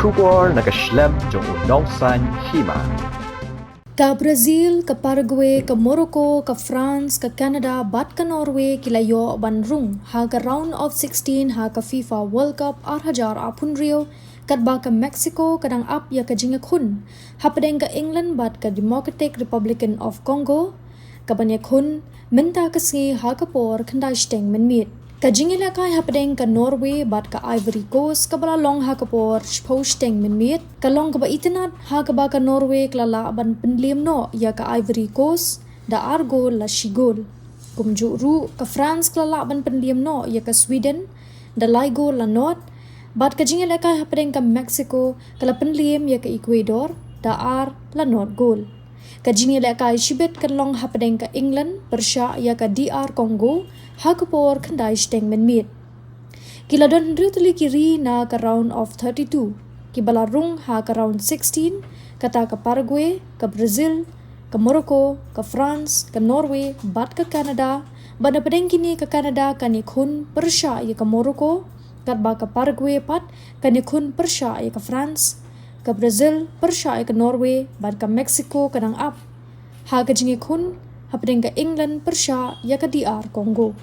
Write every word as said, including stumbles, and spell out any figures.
Khubor na ka shlem jong u nongsaiñ hima. Ka Brazil, ka Paraguay, ka Morocco, ka France, ka Canada bad ka Norway ki la ïoh ban rung ha ka round of sixteen ha ka FIFA World Cup ar hajar arphew hynriew, katba ka Mexico ka dang ap ïa ka jingïakhun hapdeng ka England bad ka Democratic Republic of Congo, kaban ïakhun mynta ka sngi ha ka por khyndai shiteng mynmiet. Ka jingïalehkai hapdeng ka Norway bad ka Ivory Coast kaba la long ha ka por shiphew shiteng mynmiet ka long kaba itynnad, ha kaba ka Norway ka la lah ban pynliem noh ïa ka Ivory Coast da ar gol la shi gol. Kumjuh ruh ka France ka la lah ban pynliem noh ïa ka Sweden da lai gol la nod, bad ka jingïalehkai hapdeng ka Mexico ka la pynliem ïa ka Ecuador da ar la nod gol. Ka jingïalehkai shibit ka long hapdeng ka England pyrshah ïa ka D R Congo ha ka por khyndai shiteng mynmiet. Ki la don hynriew tylli ki ri na ka round of thirty-two kiba la rung ha ka round sixteen, kata ka Paraguay, ka Brazil, ka Morocco, ka France, ka Norway bad ka Canada, bad hapdeng kine ka Canada kan ïakhun pyrshah ïa ka Morocco, katba ka Paraguay pat kan ïakhun pyrshah ïa ka France, ka Brazil pyrshah ïa ka Norway bad ka Mexico ka dang ap ha ka jingïakhun hapdeng ka England pyrshah ïa ka D R Congo.